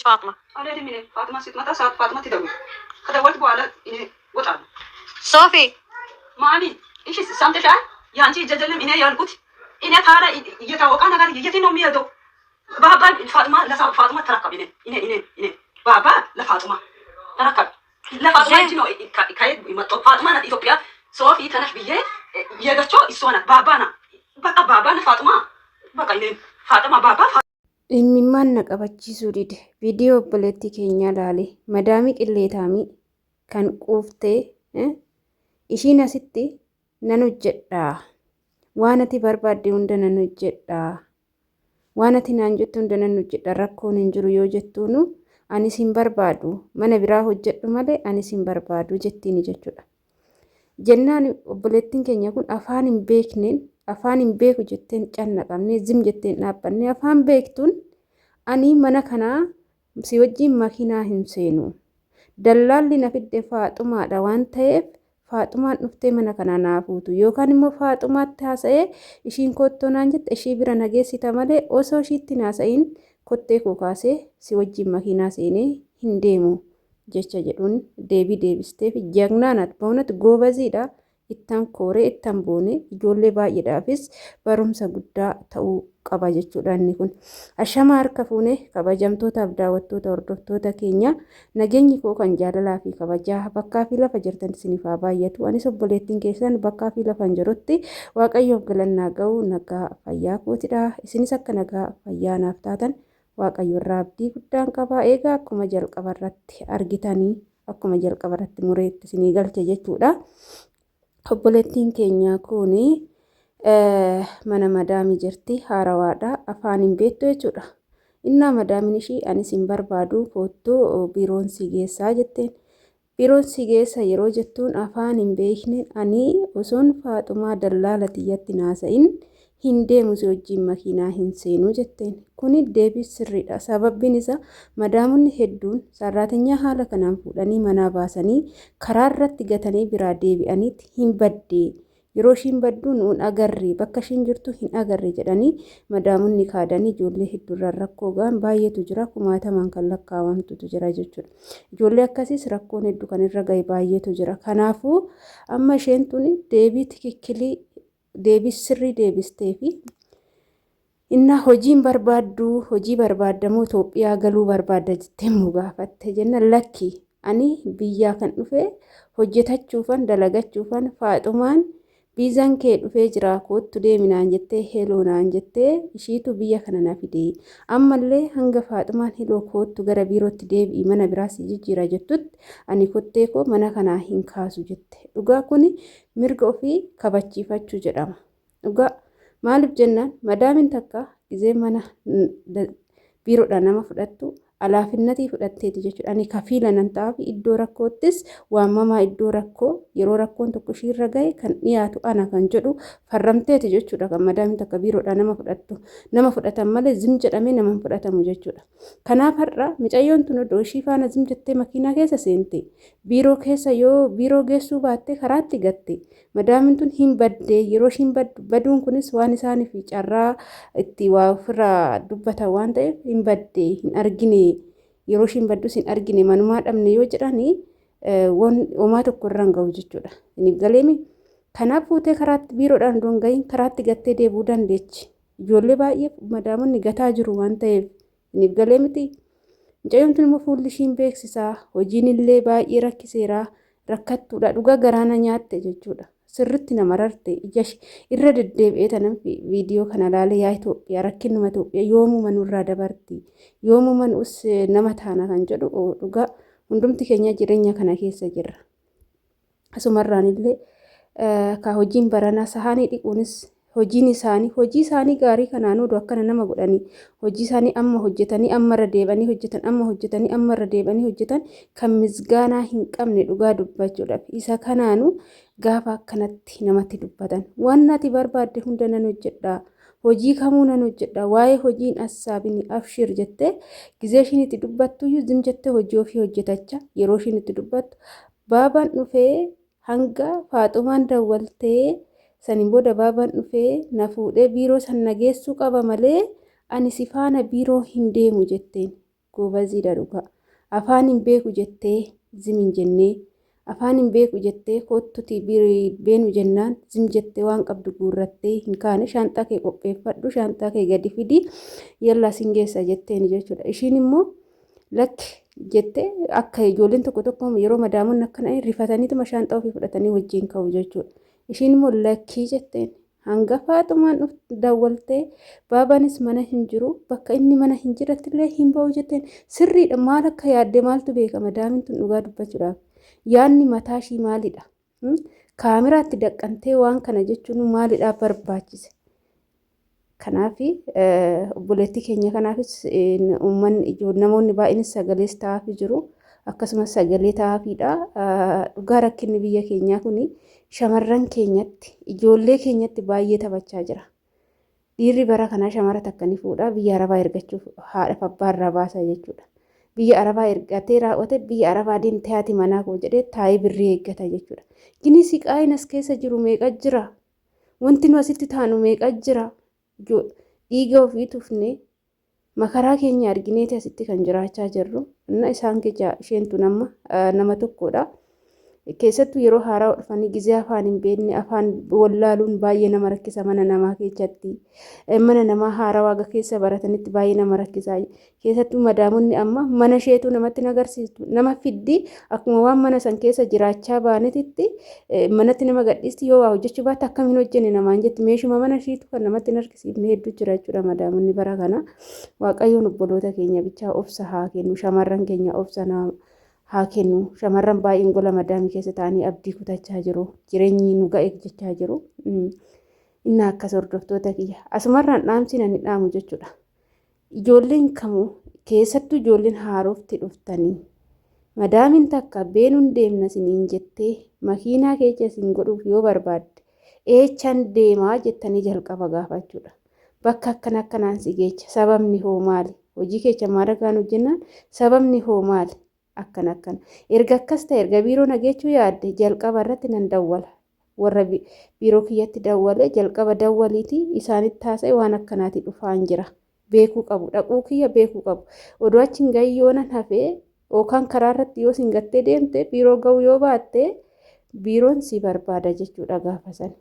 ፋጥማ አልሄድም። እኔ ፋጥማ ስትመጣ ሰዓት ፋጥማ ትደውል። ከደወልክ በኋላ እኔ እወጣለሁ። ሶፊ ማሚ እሺ፣ ሰምተሻል? የአንቺ እጅ አይደለም እኔ ያልኩት። እኔ ታዲያ እየታወቀ ነገር የት ነው የሚሄደው? ባባ ፋጥማ ለፋጥማ ተረከብ። እኔ ባባ ለፋጥማ ተረከብ። ለፋጥማ እንጂ ነው ከየት መጣሁ? ፋጥማ ናት ኢትዮጵያ። ሶፊ ተነሽ ብዬ የሄደችው እሷ ናት። ባባ ና በቃ ባባ ፋጥማ በቃ እኔ ፋጥማ ባባ Imimmaan na qabachiisuu dide. Viidiyoo obboleettii keenyaa laale. Madaamii qilleetaamii kan quuftee ishiin asitti nan hojjedhaa. Waan ati barbaadde hunda nan hojjedhaa. Waan ati naan jettu hunda nan hojjedha rakkoon hin jiru yoo jettuunu anis hin barbaadu mana biraa hojjedhu malee anis hin barbaadu jettiini jechuudha. Jennaan obboleettiin keenya kun afaan hin beekneen afaan hin beeku jetteen cannaqamnee zim jetteen dhaabbanne afaan beektuun ani mana kanaa si wajjin makiinaa hin seenu. Dallaalli na fidde faaxumaadha waan ta'eef faaxumaan dhuftee mana kanaa naa fuutu yookaan immoo faaxumaatti haasa'ee ishiin koottoo naan jette ishii bira na geessita malee osoo ishiitti hin haasa'iin kottee koo kaasee si wajjin makiinaa seenee hin deemu jecha jedhuun deebii deebisteef jagnaa naat በእውነት goobaziidha. Ittan kooree ittan boone ijoollee baay'eedhaafis barumsa guddaa ta'uu qaba jechuudha inni kun. Ashama harka fuune kabajamtootaaf daawwattoota hordoftoota keenya nageenyi koo kan jaalalaa fi kabajaa bakkaa fi lafa jirtan isiniif haa baay'atu. Anis obboleettiin keessan bakkaa fi lafa hin jirutti Waaqayyoof galannaa ga'u nagaa fayyaa kootidha. Isinis akka nagaa fayyaa naaf taatan Waaqayyo irraa abdii guddaan qaba. Egaa akkuma jalqaba irratti argitanii akkuma jalqaba irratti mureetti isinii galche jechuudha. Obboleettiin keenya kun mana madaamii jirti haarawaadha afaan hin beektu jechuudha. Innaa madaamin ishii anis hin barbaadu koottuu biiroon si geessaa jetteen. Biiroon si geessa yeroo jettuun afaan hin beekne ani osoon faaxumaa dallaala tiyyatti naasa'in hin deemu si wajjin makiinaa hin seenu jetteen. Kuni deebii sirriidha. Sababbiin isaa madaamonni hedduun sarraatenyaa haala kanaan fuudhanii manaa baasanii karaa irratti gatanii biraa deebi'aniiti hin baddee yeroo ishiin baddu nuun agarre bakka ishiin jirtu hin agarre jedhanii madaamonni kaadanii ijoollee hedduurraan rakkoo ga'an baay'eetu jira kumaatamaan kan lakkaawamtutu jira jechuudha. Ijoollee akkasiis rakkoon hedduu kan irra ga'e baay'eetu jira. Kanaafuu amma isheen tuni deebii tikikkilii deebii sirrii deebisteefi innaa hojiin barbaadduu hojii barbaaddamoo Itoophiyaa galuu barbaadda jettee immoo gaafatte jenna lakki ani biyyaa kan dhufe hojjetachuufan dalagachuufan faaxumaan viizaan kee dhufee jira koottu deemi naan jettee heloo naan jettee ishiitu biyya kana na fide ammallee hanga faaxumaan heloo koottu gara biirootti deebi'i mana biraa si jijjiira jettutti ani kottee koo mana kanaa hin kaasu jette dhugaa kuni mirga ofii kabachiifachuu jedhama. Dhugaa maaliif jennaan madaamin takka gizee mana biiroodhaa nama fudhattu alaafinnatii fudhatteeti jechuudha. Ani kafiila nan ta'aafi iddoo rakkoottis waamamaa iddoo rakkoo yeroo rakkoon tokko ishiirra gahe kan dhiyaatu ana kan jedhu farramteeti jechuudha. Kan madaamin takka biiroodhaa nama fudhattu nama fudhatan malee zim jedhamee nama hin fudhatamu jechuudha. Kanaaf har'a micayyoon tun odoo ishii faana zim jettee makiinaa keessa seente Biiroo keessa yoo biiroo geessuu baatte karaatti gatte. Madaamin tun hin badde yeroo ishiin baddu baduun kunis waan isaaniif carraa itti waa ofirraa dubbatan waan ta'eef hin badde hin argine yeroo ishiin baddus hin argine manumaa dhabne yoo jedhani homaa tokko irra hin gahu jechuudha. Isiniif galeemi? Kanaaf fuutee karaatti biiroodhaan osoo hin gahin karaatti gattee deebi'uu dandeechi. Ijoollee baay'ee madaamonni gataa jiru waan ta'eef isiniif galee miti? Mucayyoon tun immoo fuulli ishiin beeksisaa hojiin illee baay'ee rakkiseera rakkattuudha dhugaa garaa na nyaatte jechuudha. Sirritti na mararte ija irra deddeebi'ee tanan viidiyoo kana laalee yaa Itoophiyaa rakkinuma Itoophiyaa yoomuma nurraa dabarti yoomuma nuus nama taana kan jedhu dhugaa hundumti keenya jireenya kana keessa jirra. Asumarraan illee ka hojiin baranaa sahaanii dhiquunis hojiin isaanii hojii isaanii gaarii kanaan oduu akkana nama godhanii hojii isaanii amma hojjetanii amma irra deebanii hojjetan amma hojjetanii amma irra deebanii hojjetan kan misgaanaa hin qabne dhugaa dubbachuudhaaf isa kanaanu gaafa akkanatti namatti dubbatan waan ati barbaadde hunda nan hojjedha hojii kamuu nan hojjedha waa'ee hojiin assaabini abshir jettee gizee ishiin itti dubbattuyyuu zim jettee hojii ofii hojjetacha yeroo ishiin itti dubbattu Baabaan dhufee hanga Faaxumaan dawwaltee saniin booda baabaan dhufee na fuudhee biiroo san na geessuu qaba malee ani si faana biiroo hin deemu jetteen. Goobaziidha dhugaa. Afaan hin beeku jettee zim hin jennee, afaan hin beeku jettee koottuti beenu jennaan zim jettee waan qabdu guurrattee hin kaane. Shaanxaa kee qopheeffadhu, shaanxaa kee gadi fidi, yallaa sin geessa jetteeni jechuudha. Ishiin immoo lakki jettee akka ijoolleen tokko tokko yeroo madaamonni akkana rifataniituma shaanxaa ofii fudhatanii wajjin ka'u jechuudha. Ishiin immoo lakkii jetteen. Hanga Faaxumaan dhuftu dawwaltee baabaanis mana hin jiru, bakka inni mana hin jirretti illee hin ba'u jetteen. Sirriidha, maal akka yaadde maaltu beeka? Madaamiin tun dhugaa dubbachuudhaaf yaadni mataa ishii maalidha? Kaameraatti daqqantee waan kana jechuun maalidhaaf barbaachise? Kanaaf obboleettii keenya kanaafis uummanni, namoonni baay'eenis sagalees ta'aafii jiru. Akkasumas sagalee ta'aafiidha. Dhugaa rakkinni biyya keenyaa kun shamarran keenyatti, ijoollee keenyatti baay'ee taphachaa jira. Dhiirri bara kanaa shamara takka ni fuudha, biyya Arabaa ergachuuf haadhaaf abbaa irraa baasa jechuudha. Biyya Arabaa ergatee raawwate, biyya Arabaa deemtee haati manaa koo jedhee taa'ee birrii eeggata jechuudha. Gini siqaayin as keessa jiru meeqa jira? Wanti nu asitti taanu meeqa jira? Dhiiga ofii tufnee makaraa keenya argineeti asitti kan jiraachaa jirru. Inna isaan keessa isheen tun amma nama tokkodha. Keessattuu yeroo haaraa dhufanii gizee afaan hin beekne, afaan wallaaluun baay'ee nama rakkisa mana namaa keessatti. Mana namaa haarawaa aga keessa baratanitti baay'ee nama rakkisa. Keessattuu madaamonni amma mana isheetu namatti hin agarsiistu. Nama fiddi, akkuma waan mana san keessa jiraachaa baanetitti manatti nama gadhiisti. Yoo waa hojjechuu baatte akkam hin hojjenne namaan jetti. Meeshuma mana ishiitu kan namatti hin argisiifne hedduu jira jechuudha madaamonni bara kana. Waaqayyoon obboloota keenya bichaa obsa haa kennu. Shamarran keenya obsa haa kennu. Shamarran baay'een gola madaamii keessa ta'anii abdii kutachaa jiru. Jireenyi nu ga'e jechaa jiru. Inni akkas hordoftoota kiyya. Asumarraan dhaamsi nan dhaamu jechuudha. Ijoolleen kamuu, keessattuu ijoolleen haarofti dhuftanii, madaamiin takka beenuun deemna isiniin jettee makiinaa keessa isin godhuuf yoo barbaadde, eechan deemaa jettanii jalqaba gaafachuudha. Bakka akkana akkanaan si geecha, sababni hoo maali? Hojii keessa maaragaan hojjennaan sababni hoo maali? Akkana akkana. Erga akkas ta'e, erga biiroo nageechuu yaadde, jalqaba irratti nan dawwala. Warra biiroo kiyyatti dawwalee, jalqaba dawwaliitii isaanitti haasa'e, waan akkanaati dhufaan jira. Beekuu qabu. Dhaquu kiyya beekuu qabu. Odoo achi hin gahin yoo nan hafee yookaan karaa irratti yoo sin gattee deemte, biiroo ga'uu yoo baatte, biiroon si barbaada jechuudha gaafa sana.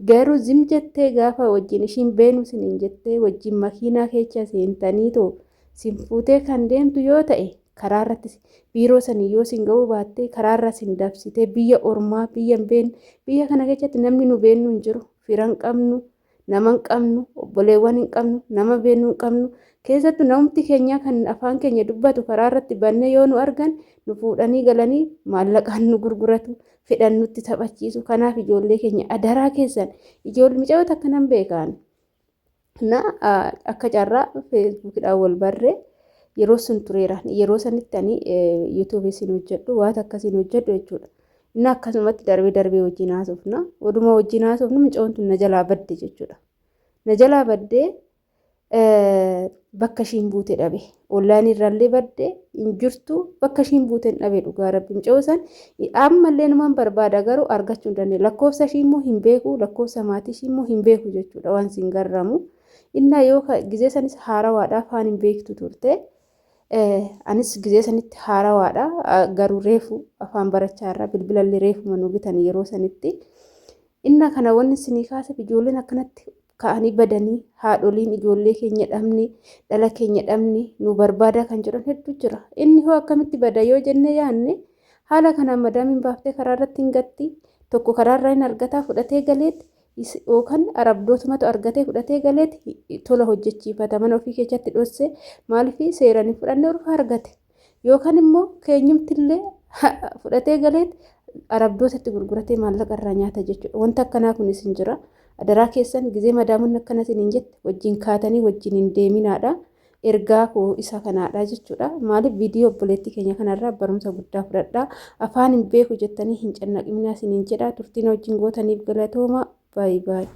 Garuu zim jettee gaafa wajjin ishiin beenu siniin jettee wajjin makiinaa keessa seentanii too sin fuutee kan deemtu yoo ta'e, karaa irratti biiroo sanii yoo sin ga'uu baatte, karaa irra sin dabsitee biyya ormaa, biyya hin beekne, biyya kana keessatti namni nu beennu hin jiru, fira hin qabnu, nama hin qabnu, obboleewwan hin qabnu, nama beennu hin qabnu. Keessattuu namumti keenyaa kan afaan keenya dubbatu karaa irratti bannee yoo nu argan, nu fuudhanii galanii maallaqaan nu gurguratu, fedhan nutti taphachiisu. Kanaaf ijoollee keenya, adaraa keessan, ijoollee mucayyoo takka nan beekaan. Na akka carraa feesbuukidhaan wal barree yeroo sun tureera. Yeroo sanitti ani yuutuubii sin hojjedhu, waan akkasiin hojjedhu jechuudha. Inni akkasumatti darbee darbee wajjin haasofna. Oduma wajjin haasofnu mucayyoon tun na jalaa badde jechuudha. Na jalaa baddee bakka ishiin buute dhabe. Onlaayinii irraallee badde, hin jirtu, bakka ishiin buute hin dhabe dhugaa rabbi. Mucayyoo san ammallee numan barbaada, garuu argachuu hin dandeenye. Lakkoofsa ishii immoo hin beeku, lakkoofsa maatii ishii immoo hin beeku jechuudha waan sin garramu. Innaa yoo gizee sanis haarawaadha, afaan hin beektu turte. Anis gizee sanitti haarawaadha, garuu reefu afaan barachaa irraa, bilbilallee reefuma nu bitan yeroo sanitti. Inna kana wanni isinii kaaseef, ijoolleen akkanatti ka'anii badanii, haadholiin ijoollee keenya dhabni, dhala keenya dhabni, nu barbaadaa kan jedhan hedduu jira. Inni hoo akkamitti bada yoo jennee yaanne, haala kanaan madaamiin baaftee karaa irratti hin gatti, tokko karaa irraa hin argataa fudhatee galeet, yookaan arabdootumatu argatee fudhatee galeet tola hojjechiifata, mana ofii keessatti dhosse, maaliif seeraan hin fudhanne urfa argate. Yookaan immoo keenyumtillee fudhatee galeet arabdootatti gurguratee maallaqa irraa nyaata jechuudha. Wanta akkanaa kunis hin jira. Adaraa keessan, gizee madaamonni akkana isiniin jette wajjin kaatanii wajjin hin deeminaadha. Ergaa koo isa kanaadha jechuudha. Maaliif, viidiyoo obboleettii keenya kanarraa barumsa guddaa fudhadhaa. Afaan hin beeku jettanii hin cannaqinaa isiniin jedha. Turtiin wajjin gootaniif galatooma. Baay'ee baay'ee.